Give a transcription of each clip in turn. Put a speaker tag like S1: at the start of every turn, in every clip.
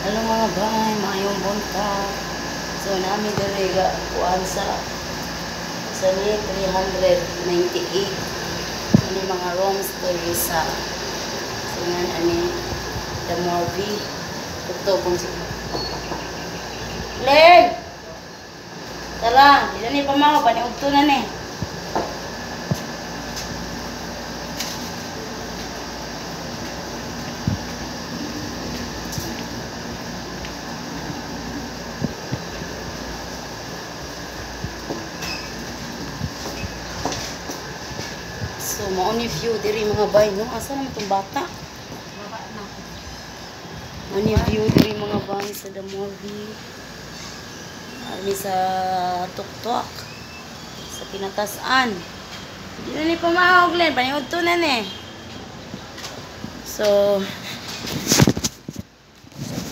S1: Hello mga bay, maayong buntag. So nami diri ga kuan sa ni 398 ani mga rooms diri sa singan ani The Morvi. Ito kung si Len! Tara, di na ni pamaw, paniudto na ni. So, mao ni view diri mga bay, no? Asa naman tong bata? Mao ni view diri mga bay sa The Morvi. Armi sa Tuktok. Sa Pinatasan. Di na ni pamahog, Len. Paniudto na ni. So,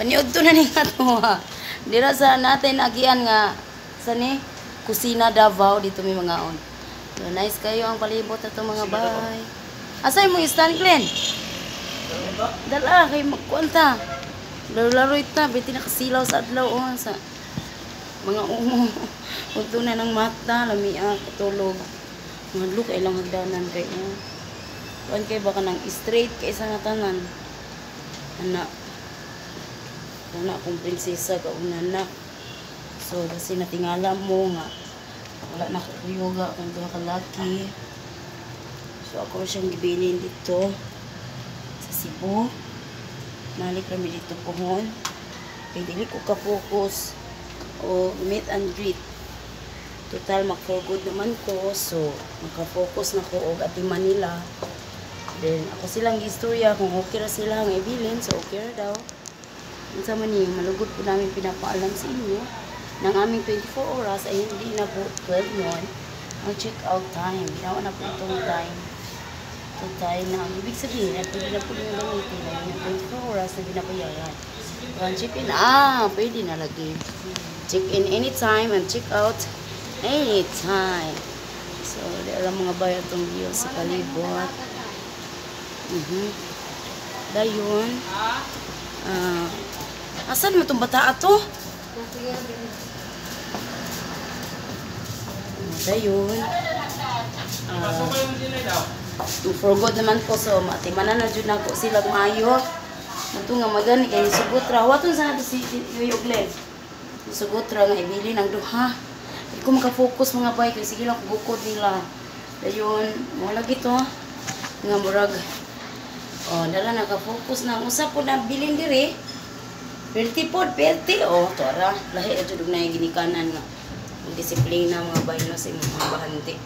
S1: paniudto na ni nga to, ha. Dira sa natin agian nga sa ni Kusina Davao dito may mga on. So, nice kayo ang palibot na to mga bay. Asa imong stand, Glenn? Dala kay magkuan ta. Laro-laro ita, biti nakasilaw sa adlaw oh, sa mga umo. Udto na ng mata, lamia, katulog. Mga look ay lang hagdanan kay oh. Kuan kay baka nang straight kay sa nga tanan. Ana. Una akong prinsesa kauna na. So kasi natingala mo nga wala na ko kuyuga akong duha ka laki. So ako siyang gibilin dito sa Cebu. Nalik kami dito pohon. Kay dili ko ka-focus o meet and greet. Total mag for good naman ko. So maka-focus na ko og ati Manila. Then ako silang gistorya kung okay ra sila ang ibilin, so okay ra daw. Unsa man ni malugod po namin pinapaalam sa inyo ng aming 24 oras ay hindi na po 12 noon ang check out time. Ginawa na po itong time. Ito time na ang ibig sabihin ay pwede na po ninyo gamitin ay yung 24 oras na binabayaran. So, ang check-in, pwede na lagi. Check-in anytime and check out anytime. So, di alam mga bayad itong view sa palibot. Dayon. Asan mo itong bata ato? Dayon. For good naman ko, so matimanan na dyan ako sila maayo. Ito nga magani kay sugot ra. Waton sa nato si Yoyo Glenn. Sugot ra nga ibili ng duha. Di ko maka-focus mga bay kay sige lang bukod nila. Dayon, mo lagi to nga murag. Oh, dala naka-focus na ang usa po na bilin diri. Perti pod, perti. Oh, tora. Lahi ra jud og naay ginikanan nga. Ang disiplina mga bay no sa imong mga bahante.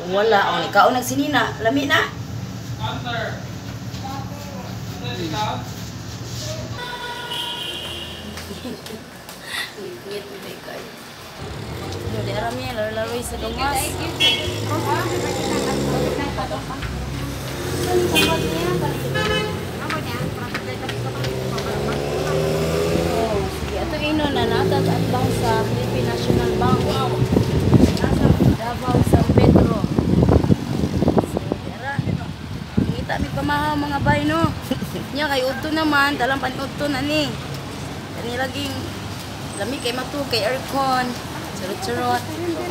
S1: Kung wala, oh, ikaw nagsinina, lami na.
S2: Counter.
S1: Ngit ngit kay. No, di arami laro-laro sa gawas. Oh, sige. Ato ino na natag at bang sa Philippine National Bank. Davao, San Pedro. So, dara. Ngita mi pamahaw mga bay no. Nya kay udto naman, dalang pan-udto na ni. Kani laging lami kay matu kay aircon. Charot-charot.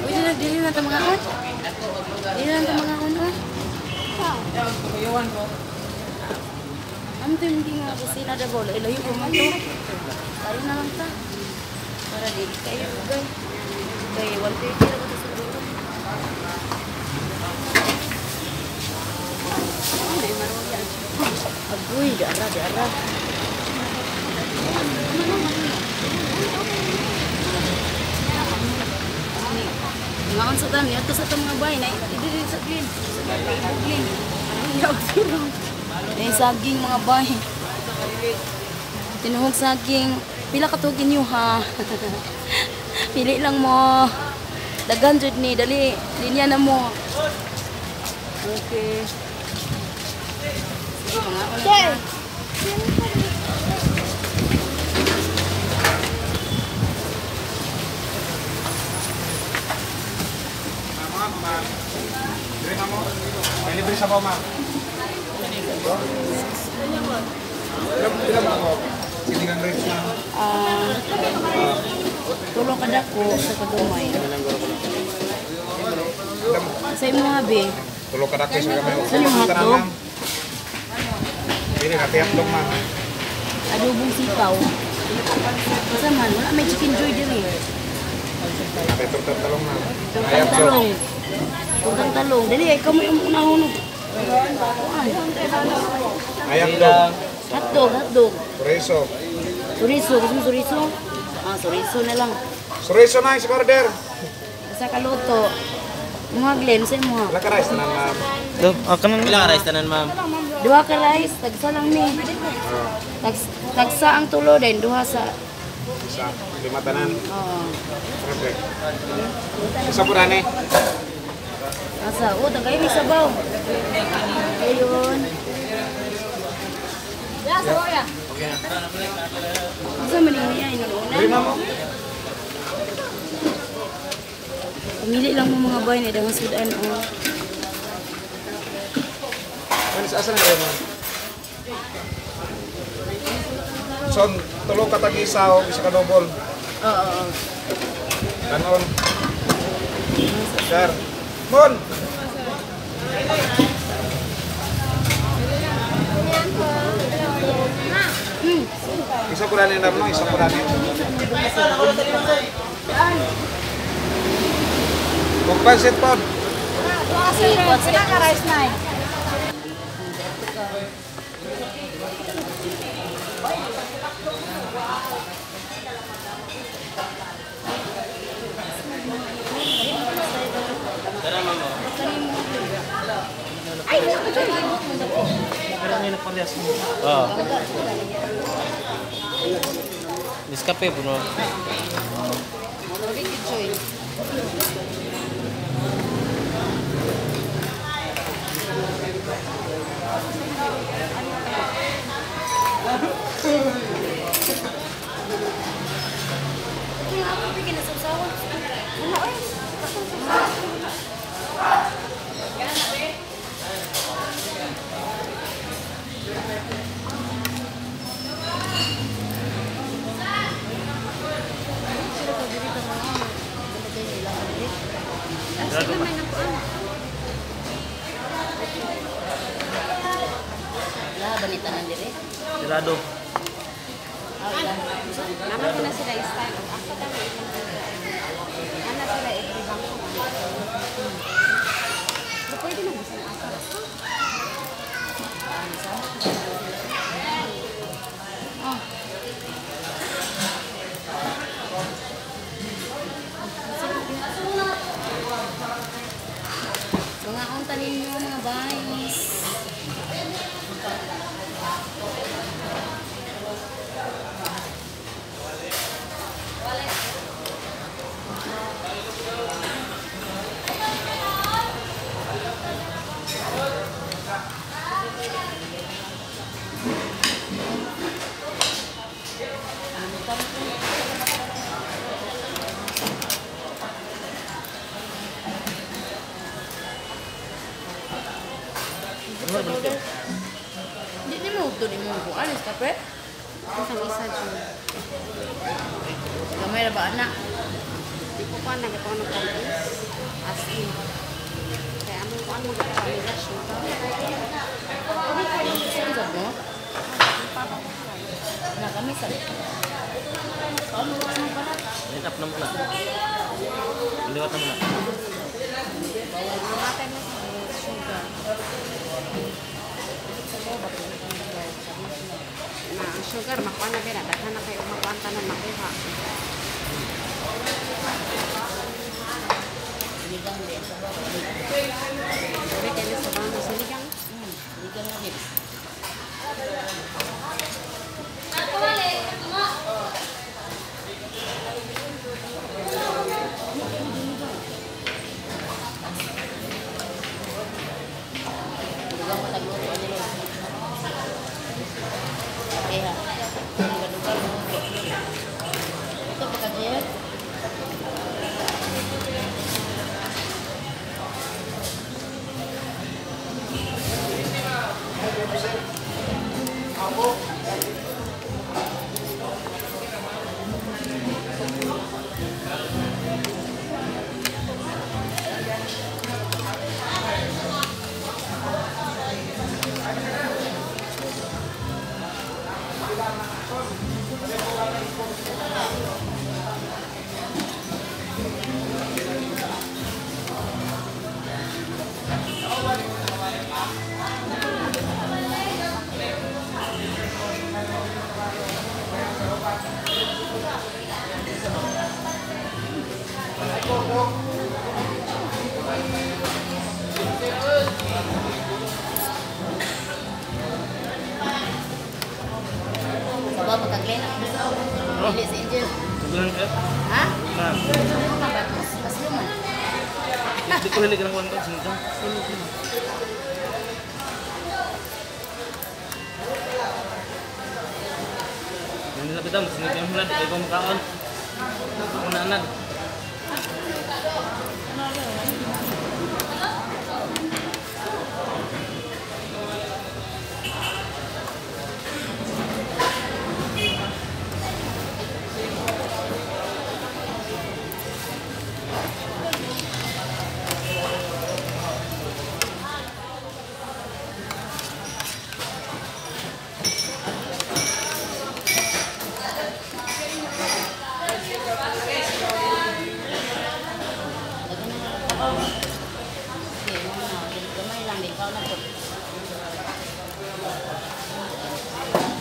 S1: Uy, dili dili na ta mga on. Dili na ta mga on. Oy. Ano to hindi nga kusina Davao, layo pa man to. Tayo na lang ta. Para di kayo gay. Kay 1:30 ra ba to siguro. Ay, maroya. Agoy, di ara. Ngaon sa tam, niadto sa tam mga bay, na dili sa clean. Sa clean. Ay, saging mga bay. Tinuhog saging. Pila ka tuog inyo ha? Pili lang mo. Daghan jud ni, dali. Linya na mo. Okay. Sige, mga una ta.
S2: May libre sa ma'am. Ilan ba ako? Sinigang ribs, ma'am.
S1: Ah, tulo ka dako sa kagamay. Sa imo habi.
S2: Tulo ka dako sa gamay.
S1: Saan yung hotdog?
S2: Ma'am. Dili na hotdog, ma'am.
S1: Adobong sitaw. Asa man, wala may chicken joy diri.
S2: Natay tortang talong, ma'am.
S1: Tortang talong. Tortang talong. Dali ay kamo yung unahon.
S2: Ayam dog.
S1: Hotdog, hotdog.
S2: Chorizo.
S1: Chorizo, gusto mo chorizo? Ah, chorizo na lang.
S2: Chorizo na is order.
S1: Sa kaluto. Mga Glenn, sa imo.
S2: Wala ka rice tanan, ma'am.
S3: Do, kanan ilang rice tanan, ma'am?
S1: Duha ka rice, tagsa lang ni. Tagsa ang tulo din, duha sa
S2: Isa, lima tanan.
S1: Oo.
S2: Perfect. Isa po rani.
S1: Asa, oh, tagay may sabaw. Ayun. Asa man niya inuuna?
S2: Lima mo.
S1: Pumili lang mo mga bay na dangang sudan oh.
S2: Ano sa asa na rin, ma'am? Son, tulo ka tag-isa o isa ka double.
S1: Oo, oo.
S2: Kanon. Sir. Mon! Isa po rani na isa po rani. Kung pansit po.
S1: Sila ka rice na eh.
S3: Oo. Nescafe po, no? Sirado.
S4: Naman ko na sila style. Ako tama ilang. Ana sila every bangko. Pwede na gusto asa.
S1: Mga unta ninyo mga bays. Di ni mo ito ni mo kuan is kape.
S4: Isang isa jud.
S1: Gamay ra ba ana?
S4: Di ko pa nagkakuan ng pag-is. As in. Kaya among kuan mo ka rush mo.
S1: Saan mo? Na kami sa.
S3: Light up na muna. Liwat na muna.
S4: Mamatay mo sa sugar. Na ang sugar makuha na bira daghan na kayo makuha tanan makuha.
S1: Sinigang din sa ba.
S4: Dili kay sa bang sinigang.
S1: Sinigang na din. Dugang matagluto ani lo. Eh ha. Dugang luto. Ito pa ka Jeff? Sabaw pagka-Glen. Dili si Angel.
S3: Sobrang ka.
S1: Ha?
S3: Ma'am.
S1: Ano ka ba? Pasluman.
S3: Hindi ko hilig ng kwento. Sinigang. Hindi na kita, sinigang mo na. Di kayo makaon. Ako na anag.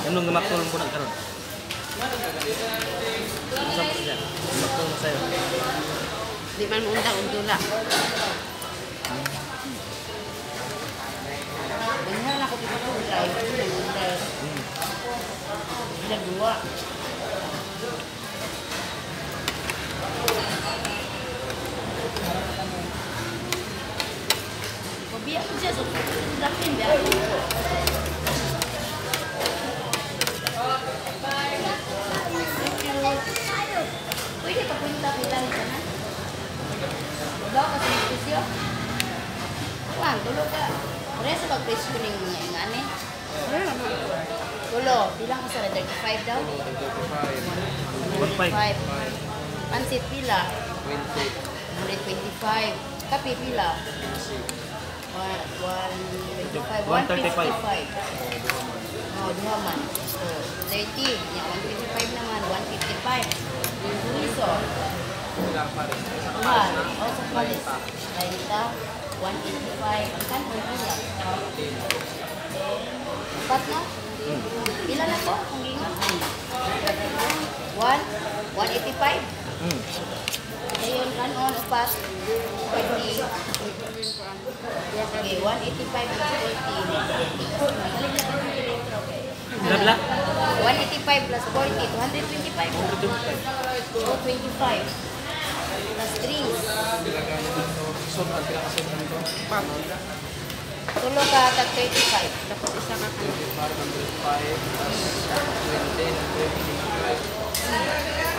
S3: Anong gamaktul ko na karon? Sa pa siya. Gamaktul mo sa'yo.
S4: Di man mo undang undula.
S1: Benar ako dito driver ko Bila dua. Biar siya so dakin biar. Pwede pa kwenta-kwenta nito na? Ba kasi presyo? Kuan, tulo ka. Pareha sa pagpresyo ning mga ingani. Tulo, bilang ko sa 35 daw?
S3: 1.5.
S1: Pansit pila?
S2: 20.
S1: 125. Kape pila? 125.
S3: 135.
S1: 155. Oh, duha man. So, 30. Ya, 125 naman. 155. Chorizo. Duha. Oh, sa palis. 30. 185. Ang kanon pila? Upat na? Pila na ko? Ang gingon? 1? 185? Ngayon, kanon, upat. 40. Okay, 185 plus 40. Magaling na kami kilometro, okay?
S3: Bila-bila?
S1: 185 plus 40, 225. 225. Plus drinks. Tulo ka, tag 35.
S4: Tapos isa ka kan.
S2: 35 plus 20, 25.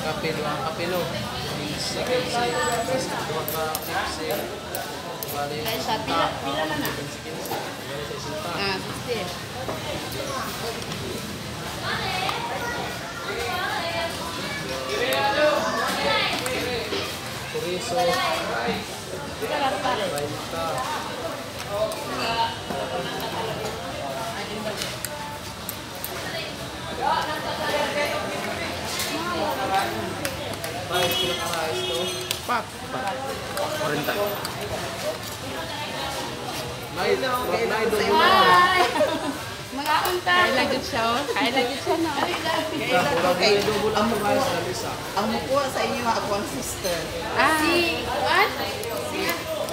S2: Kape, duha ka kape, no? 15, 15, duha ka 15. Bali,
S1: Kaya siya, pila, pila na na?
S2: 15, bali, 60.
S1: Ah, 60.
S2: Chorizo,
S1: Pila lang pare.
S2: 30. Rice, pila ka rice to?
S3: Pat. 40.
S2: Nine, nine, double.
S1: Hi! Mga unta!
S4: Kain lang jud siya, oh. Kain lang jud siya, no?
S2: Wala double ang rice, dali sa.
S5: Ang mukuha sa inyo, ako ang sister.
S4: Ah,
S1: Si, Juan? Si,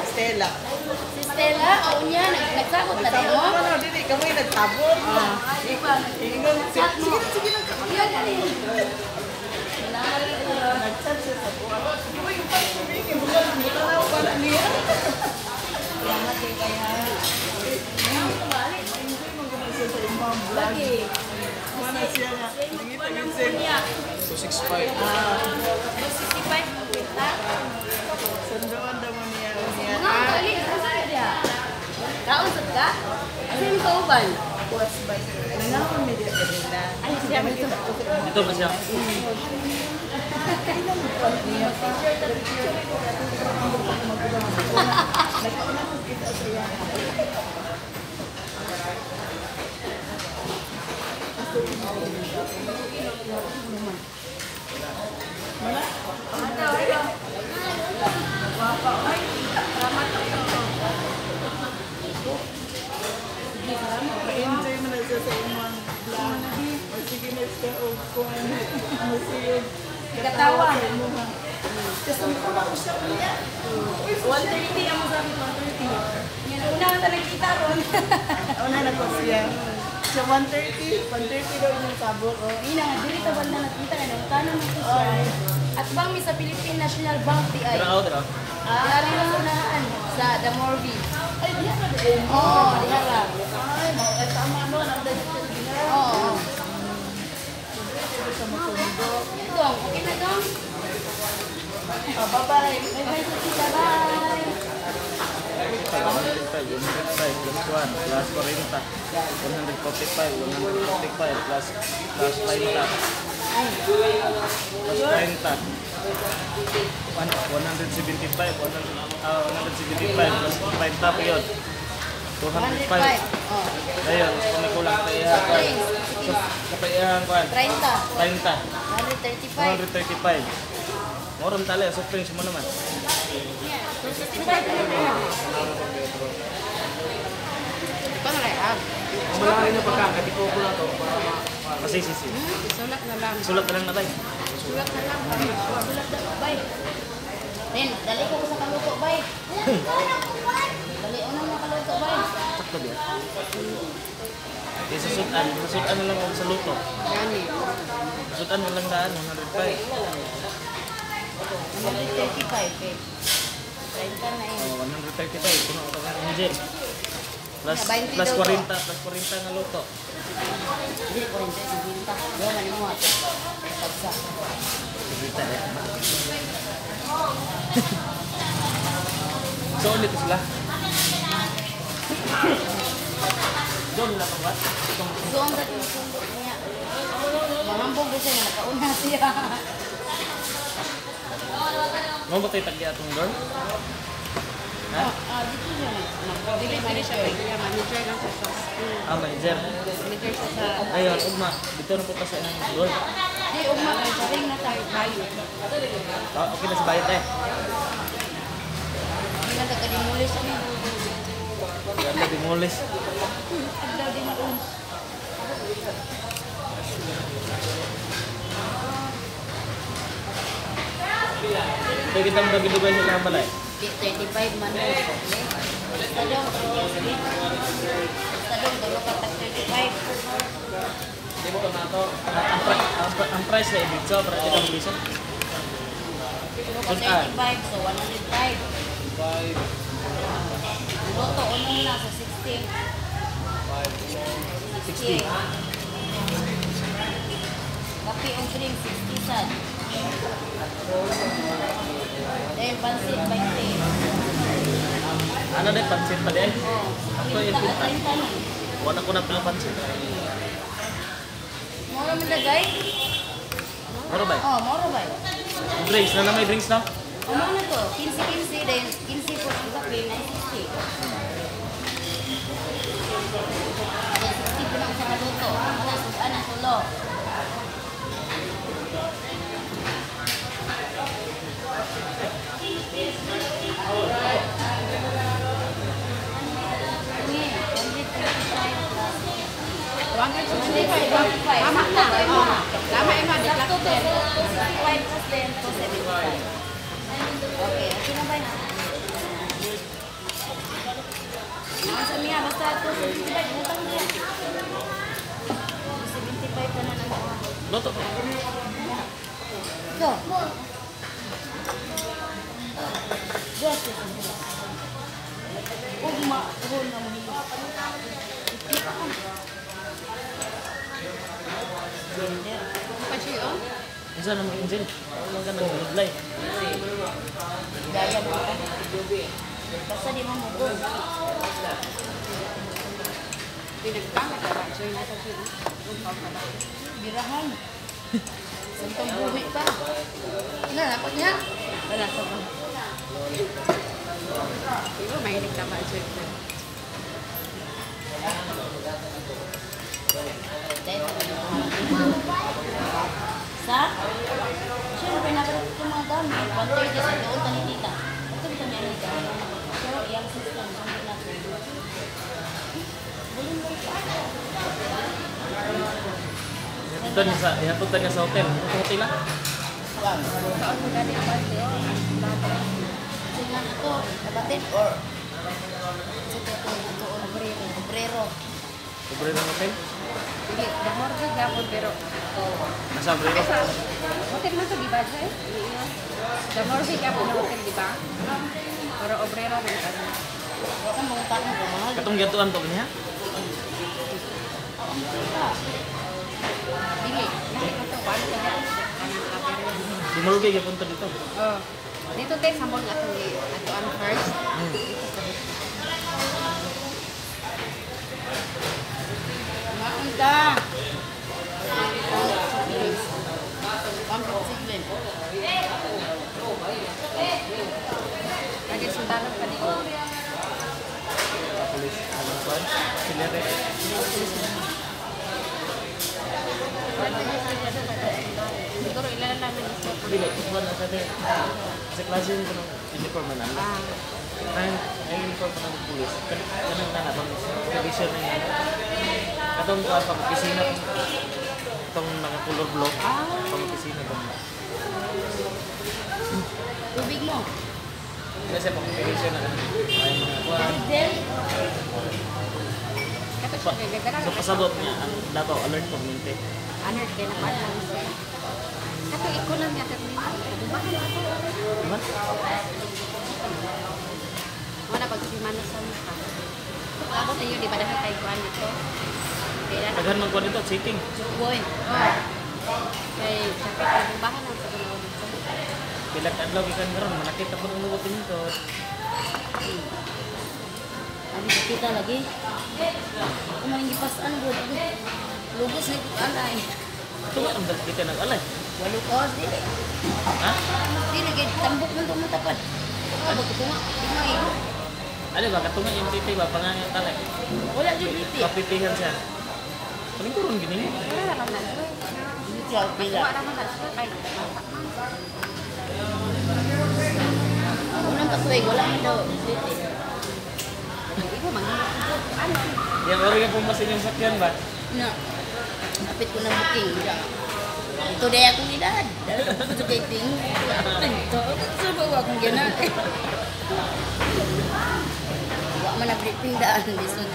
S5: Stella.
S1: si Stella? Oo niya, nagsakot na din,
S5: Nagtabot
S1: oh.
S5: mo na, dili kami nagtabot.
S1: Di ba?
S5: Ingon,
S1: Chat mo.
S5: sige, sige lang kami.
S1: Iya, dali. Salamat.
S5: Nag-chat siya sa buwan. Uy, yung pag-tumingin, mutanaw pala niya.
S1: Salamat kay kaya.
S5: Enjoy mo gud siya sa imong vlog.
S1: Lagi.
S5: Wala siya nga. Nangita
S1: Walang
S5: yun siya.
S1: kunya.
S2: 265.
S1: 265 ang kwenta.
S5: Sunduan daw mo niya. Niya.
S1: Mga dali, asa ka diha? Kaon sad ka? Asa yung kauban?
S5: Kuwas ba? Nangahon mi diya kanina.
S4: ay, siya man ito.
S3: Dito ba siya?
S5: Kailan mo pa niya? Picture ko nakauna ko kita sa iya. Enjoy mo na siya sa imong vlog. O sige na siya o kung ano mo siya. Katawa. Kasi ko na ko siya unya.
S1: 1:30 ang sabi ko, 1:30. Yan, una na nagkita ron.
S5: Una na ko siya. Siya 1:30, 1:30 daw inyong sabot.
S1: Oh, ina nga diri ta banda nagkita kay nangutana man ko siya. At bang mi sa Philippine National Bank di ay.
S3: Pero out,
S1: Ah, ari lang unahan sa The Morvi.
S5: Ay, diya ka din.
S1: Oo, diha ra.
S5: Ay, mo ay tama no, ang dagit ka.
S1: Oo.
S5: Sa matundo.
S1: Dong, okay na dong.
S5: Ah, bye-bye.
S1: Bye bye tita, bye.
S3: 105, 105 plus 1 plus 40, 145, 145 plus plus 30,
S1: Ay,
S3: plus 30, 175, 175 plus 30 pa yun. 205.
S1: 105. Oh.
S3: Ayun, kung may kulang pa iya.
S1: Drinks,
S3: So, kapaiyahan ko.
S1: 30.
S3: 30.
S1: 135.
S3: 135. Moron tali, soft drinks mo naman.
S1: 265 na lang.
S4: Ikaw na lang, ah.
S2: Ang malaki na pagkakati ko ko na to para
S3: Kasi sisi.
S4: Sulat na lang.
S3: Sulat na lang na tayo.
S4: Sulat na lang. Para ma-sure.
S1: Sulat na, bay. Ren, dali ko sa kaluto, bay. Dali una mo kaluto, bay.
S3: Sakto ba? Eh, sa sudan na lang ako sa luto.
S4: Gani.
S3: Sa sudan na lang daan, 105.
S1: 135, eh. 30 na yun.
S3: Oh, 135, puno ka ng engine. Plus,
S1: 20
S3: plus
S1: daw
S3: 40, plus 40 na luto.
S1: Hindi, 40, 50. Gawa man mo ato. Pagsa.
S3: 50 eh. So, ulit sila. Doon na pa ba?
S1: Doon sa tinusundo niya. Mahambog ko siya nga nakauna siya.
S3: Mo ba tayo tagya atong dorm? Ha?
S1: Ah, dito siya.
S4: Dili dili siya kay manager lang siya sa school.
S3: Ah, manager.
S4: Manager siya sa
S3: Ayun, ugma. Dito na po pa sa inyong dorm.
S1: Di, ugma kay saring na tayo.
S4: bayo.
S3: Ah, okay na sa bayad eh.
S1: Hindi na nagkadimulis ni.
S3: Ganda, dimulis.
S1: Adlaw din ako.
S3: Kaya kitang bagidugay sa ilang balay.
S1: Di, 35 man. Basta dong, basta dong, dulo ka tag 35.
S3: Di mo na to. Ang price na ibig so, para kita mabisa.
S1: Dulo ka 35, so 105.
S2: 5,
S1: Luto, unong na sa 60.
S3: 60.
S1: Kape og drink, 60 sad. Dahil pansit, 20.
S3: Ano din, pansit pa din?
S1: Oh,
S3: Ako yung
S1: 30 ni.
S3: Wala ko na pala pansit.
S1: Moro man dagay?
S3: Moro ba?
S1: Oh, moro ba?
S3: Drinks na na may drinks na?
S1: O mo na to, 15-15, then 15 po ang kape, 960. Then 60 po lang sa kaluto. Wala, sudan ang tulo. Ni, 135 plus
S4: 165.
S1: 165.
S4: Tama na. Oh. Tama ima di
S1: Sakto to,
S4: plus
S1: 265 plus then 275. Okay, okay na ba? Mga sa miya, basta 275, utang niya. 275 ka na ng kuha.
S3: Luto.
S1: Go. Go. Ugma, uhon na mo. Gender.
S4: Pa siya oh.
S3: Isa na mga engine. Wala ka nang nudlay.
S1: Gaya mo ka. Basta di mo mugong.
S4: Pinagpangit ka ba? Join na sa siya.
S1: Birahan. Santong buhi pa. Na, dapat niya.
S4: Wala sa ba? Di ba mahilig ka ba, Jud?
S1: Sa? Siyempre, nakaroon ko mga gamit. 1:30 sa doon, tani tita. Ito ba kami ano. Pero iyang system, sundin natin. Bulin mo pa.
S2: Ihatod niya sa hotel. Hotel lang.
S4: Kaon mo gani ang bante, oh. Ang bata.
S1: Sige na to, kapatid or sa to to obrero. Obrero.
S2: Libre ng hotel.
S4: Sige, the more good gapon, pero
S2: Nasa obrero.
S4: Ay, sa hotel man to, di ba, Jay? The more big gapon na hotel, di ba? Pero obrero man ka.
S1: Wala mga tao ko mahal.
S2: Katong gatuan to niya.
S4: Dili, lahi ka to, paano ka dyan? Anang obrero.
S2: Dumulgay gyapon to dito.
S4: Oh. Dito tayo sa mall atong atuan first. Dito sa
S1: Maunta. Pampit.
S4: Lagi sundalo pa dito.
S2: Police. Ano ba? Silere.
S4: Siguro ilala lang ng isa.
S2: Dili, kuan na sa te. Sa klase ko ng uniform na lang.
S4: Ah,
S2: Ang ang uniform pa ng pulis. Kanang nana bang tradition na yan. Katong kuan pang opisina tong mga color block. Pang opisina ba?
S1: Tubig mo.
S2: Kasi pang opisina na kanang ay mga kuan.
S1: Del.
S4: kato siya kay gagara.
S2: So pasabot niya ang Davao alert community.
S4: Anert kay na paano lang siya. Kato iko lang niya terminal. Bubahan ako.
S2: Diba?
S4: Wala pag simana sa mukha. Ako sa iyo, di ba dahil kay kuan dito? Kay na.
S2: Daghan man kuan dito, checking.
S1: Boy.
S4: Oh. Kay sakit ang bubahan ang sa ganaw dito.
S2: Pila ka adlaw gikan karon manakita po ng lugot nito.
S1: Abi kita lagi. Ako man gipasan gud. Lugos ni kuan ay.
S2: Tunga ang kita nag alay.
S1: Walo ka oras dili.
S2: Ha?
S1: Dili kay tambok man to man tapad. Ano ba tunga? Di maigo.
S2: Ano ba katunga yung titi ba pangangat alay.
S1: Wala jud dili.
S2: Kapitihan siya. Palingkuron gini.
S4: Wala ra man na.
S1: Dili siya pila.
S4: Wala man na siya kay bata man.
S1: Unang katuig wala man daw dili.
S4: Igo man ano?
S2: Yan ori ka pumasin yung sakyan ba?
S1: Na. Kapit ko ng booking. Ito day akong edad. Ito kay ting. Ito. Sa ba akong gana. Wa man na briefing daan lisod.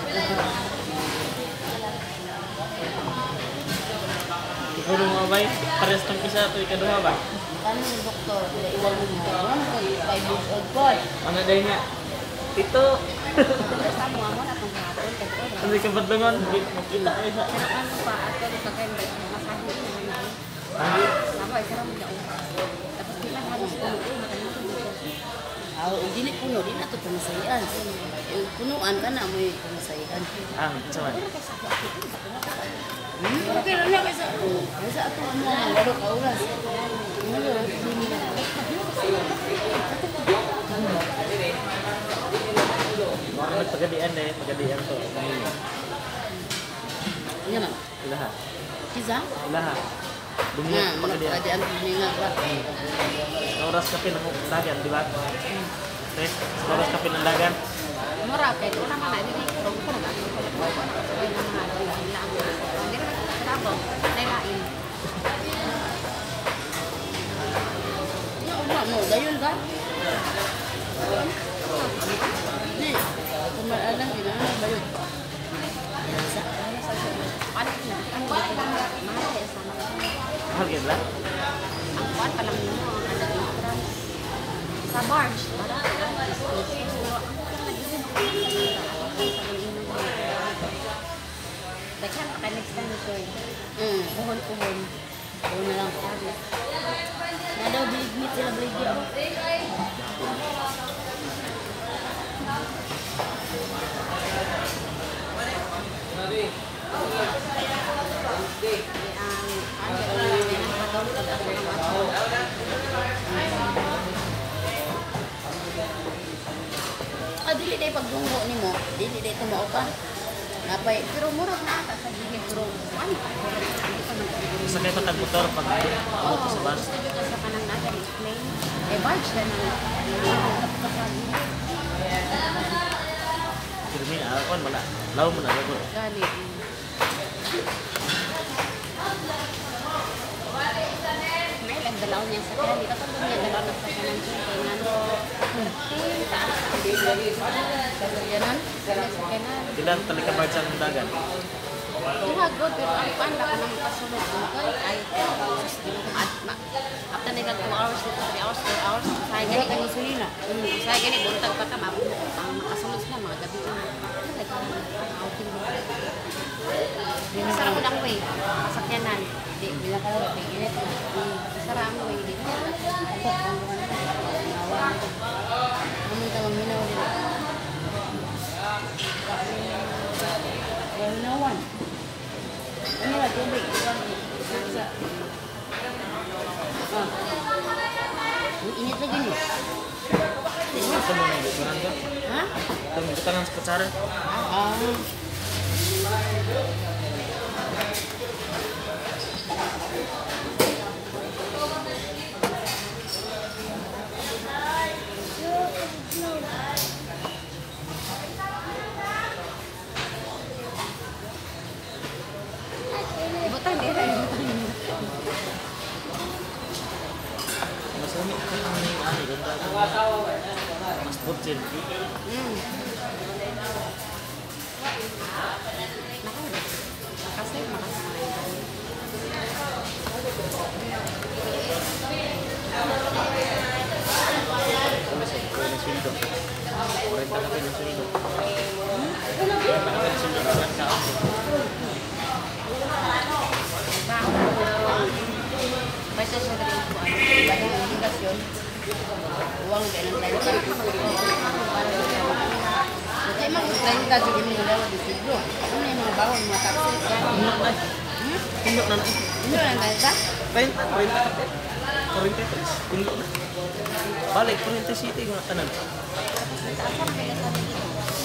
S2: Ikaw mga bay, pares tong isa to ikaduha ba?
S1: Kano ng doktor, pila ilan mo. Wala mo kay 5 years old boy.
S2: Ano day nga? Tito,
S4: Basta mo amo na tong hapon kay ko.
S2: ano ka badlongon? Magkita kayo sa.
S4: Pero ano pa ato sa kay masahe na.
S2: Ano?
S4: Sama ay sarap mo. Tapos di lang halos puno makanito dito.
S1: Aw, ug dili puno, di na to pamasahian. Yung punuan ka na mo yung pamasahian.
S2: Ah, unsa man?
S1: Okay lang na kaysa kaysa ato mo ang 8 ka oras. Ano, hindi na.
S2: Mga nagpagadian dahil pagadian to.
S1: Ano man?
S2: Ilaha.
S1: Kisa?
S2: Ilaha. Bungo
S1: Nga, mga
S2: pagadian.
S1: pagadian nga ba?
S2: Sa oras kape ng dagan, di ba? Tres, sa oras kape ng dagan.
S4: Mura kay una man na dili ko ko na ko ko ko na sila ang dili na sa Davao lain.
S1: Nga, ugma mo, dayon ka? Ni, kumaalang ina, bayot. Sa,
S4: Ano na ang mahal kay sa mga
S2: Mahal gyud la.
S4: ang kuan pa lang mo ang ano entrance sa barge para ang daghan pa kay next time ko Puhon-puhon.
S1: Oo na lang. Na daw, bilig meat sila, bilig meat.
S4: Ang ano ang
S1: Ah, dili day pagdunggo nimo, dili day tumao ka. Napay
S4: Pero murag na ata sa gilid pero ano hindi pa man siguro.
S2: Sakay pa tag motor pag abot sa bus.
S4: Gusto jud ka sa kanang naga explain. Eh barge na nang ka sa gilid.
S2: Pirmi ah, kon wala. Law mo na lago.
S4: Gani. May nagdalaw niya sa kanya. Katong niya dalaw na sa kanan kay ngano. Taas
S1: sasakyanan.
S4: sa kanan.
S2: Ilang talika barge ang dagan?
S4: Duha good pero ang kuan ba kanang kasulod dugay ay sus di mo at ma after na 2 hours dito 3 hours 4 hours say
S1: Murag
S4: gani
S1: kang gasolina.
S4: Say gani buntag pa ka maabot ang makasulod sila mga gabi na. Like outing ba. Sara mo ang way sakyanan. Di
S1: Bila ka lang tigil na.
S4: Sara ang way di.
S1: Amun ta maminaw dili. Maminawan. Ano ra tubig? Sa. Ah. Ang init lagi ni.
S2: Ito mo na yung ka.
S1: Ha?
S2: Ito mo butangan sa kutsara.
S1: Ah.
S4: Butang di ra butang.
S2: Mas lami kay ang ani ganda. Mas butsin.
S4: Naka. Nakasave makasave.
S2: Kami sa ng sweldo. 40 ka ng sweldo. 40 ka ng sweldo sa kaon.
S4: Basta siya diri ko ano.
S1: Bagong indikasyon. Uwang kay ng 30. Kaya mag 30 jud imo dalawa di siguro. Ano yung mga bawon mga taxi?
S2: Puno na. Puno na na.
S1: Ano lang 30?
S2: 30, 40 ka. 43. Puno na. Balik, 40 City kung tanan.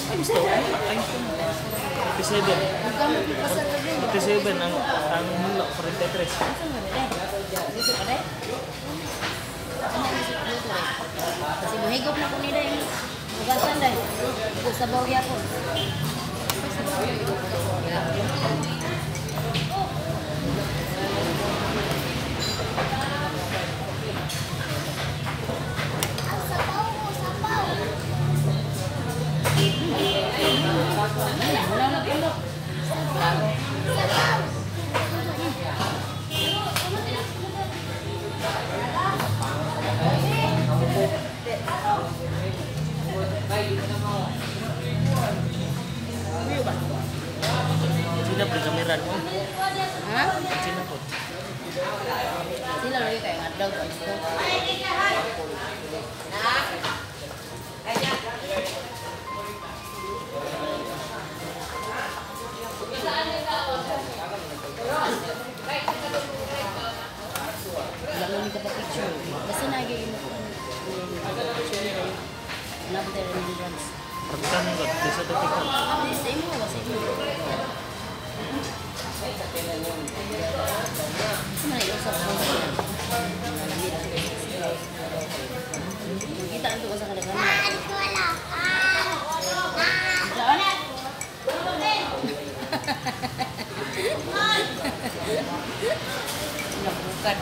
S2: Times 2, times 2. 57.
S1: Magkano yung pasar ka din?
S2: 57 ang mulo, 43.
S1: Asa nga ba dai? Dito pa dai? Ano ang isip dito dai? Kasi mahigop na ko ni dai. Hugasan dai. Ug sabaw yapon. Wala, wala na pulo. Klaro.
S2: Sila po kamiran mo.
S1: Ha?
S2: Sila po.
S1: Sila lagi kay adlaw ko isto. Wala mo ni ka pa picture. Basta nagi imo ko. Picture. Wala ba tayo remembrance?
S2: Pagkan ko, desa to tikal.
S1: Sa imo, sa imo. Sa man iusap ko. Kita ang tuwa sa kadaghanan. Saan? Nabukan.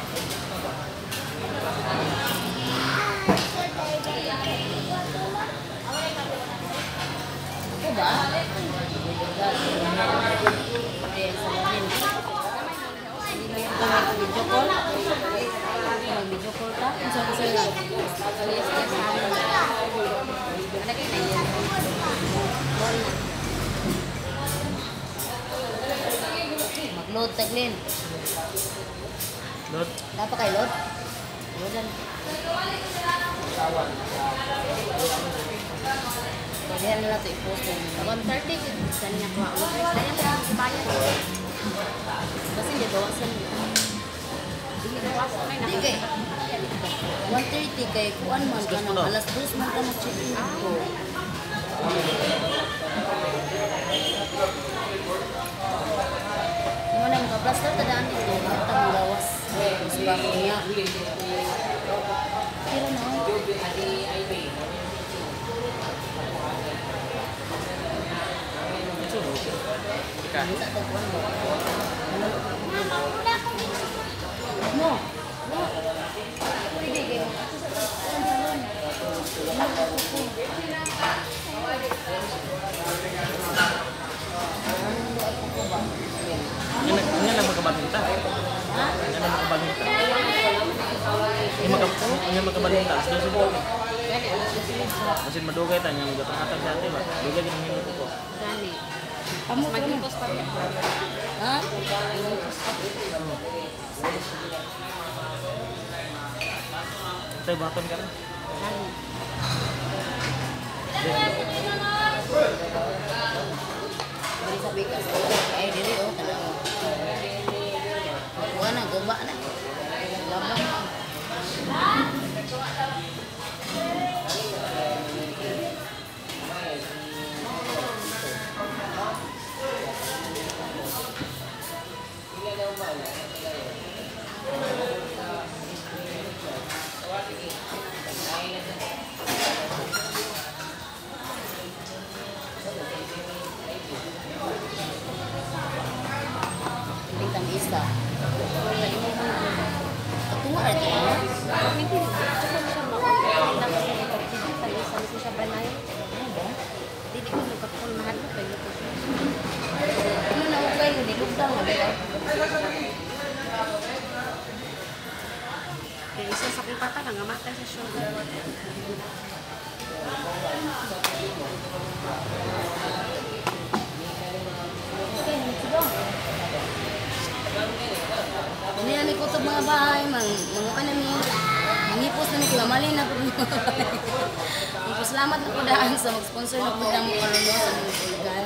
S1: Ako ba? Video call? Video call ka? Ano sa sa'yo?
S4: Yes, yes, Ano kay na yan? Call na.
S1: Mag-load taglin.
S2: Lot.
S1: Dapat kay load? Loadan. Pwede na lang ito i-post.
S4: 1:30 sa niya ko. 1:30 na yan bayad.
S1: Kasi hindi bawasan.
S4: Dili bawasan ay
S1: Hindi kay 1:30 kay kuan man ka
S2: Alas
S1: ng
S2: dos
S1: alas 2 man ka mag-check in. Mo na mga plaster tadaan dito, tang gawas. Mas bago niya. Pero no. No. No. Pwede kayo. Ato sa salon.
S2: Nga lang makabalinta.
S1: Ha?
S2: Nga lang makabalinta. Nga makabalinta. Alas 12 ko. Masin madugay ta nga magatang-atang sa ate ba. Dugay ginang himo ko.
S4: Gani.
S1: Amo
S4: Mas maghipos pa rin.
S1: Ha?
S2: Tay baton ka na.
S4: Gani.
S1: Dili sa bigas. Ay, dili oh, tanaw. Kuha na, guba na. Labang na. Pintang isa. Ako nga, ito na.
S4: Hindi, tsaka siya ma-open. Tapos sa likod, tag isa na siya banay.
S1: Ano ba?
S4: Dili ko nagkakul mahal mo kayo ko siya.
S1: Ano na okay, nilugdang na ba?
S4: Kaya isa sa akong papa nangamatay sa sugar.
S1: Okay, nito. Hindi namin kutob mga bahay, mang mga ka namin. Mangipos na mi kay mamalin na po mga bahay. Magpasalamat na po daan sa mag-sponsor na po ng karon sa mga tulugan.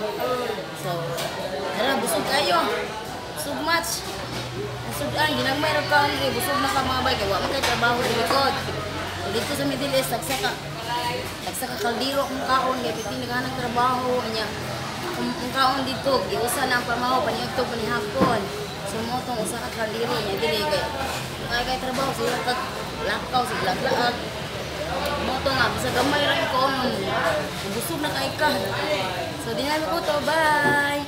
S1: So, tara, busog kayo. Busog much. Ang sudan, ginagmay ra kaon kay busog na ka mga bay kay wa man kay trabaho sa likod. So, dito sa Middle East, tagsa ka kaldero akong kaon kay piti naghanang trabaho nya. Ang kaon dito, giusa na ang pamaho paniudto panihapon. So mo tong usa ka kaldero nya dili kay kay kay trabaho sila kag lakaw sig laglaag. Mo to nga bisag gamay ra yung kaon, busog na kay ka. So di na ko to, bye.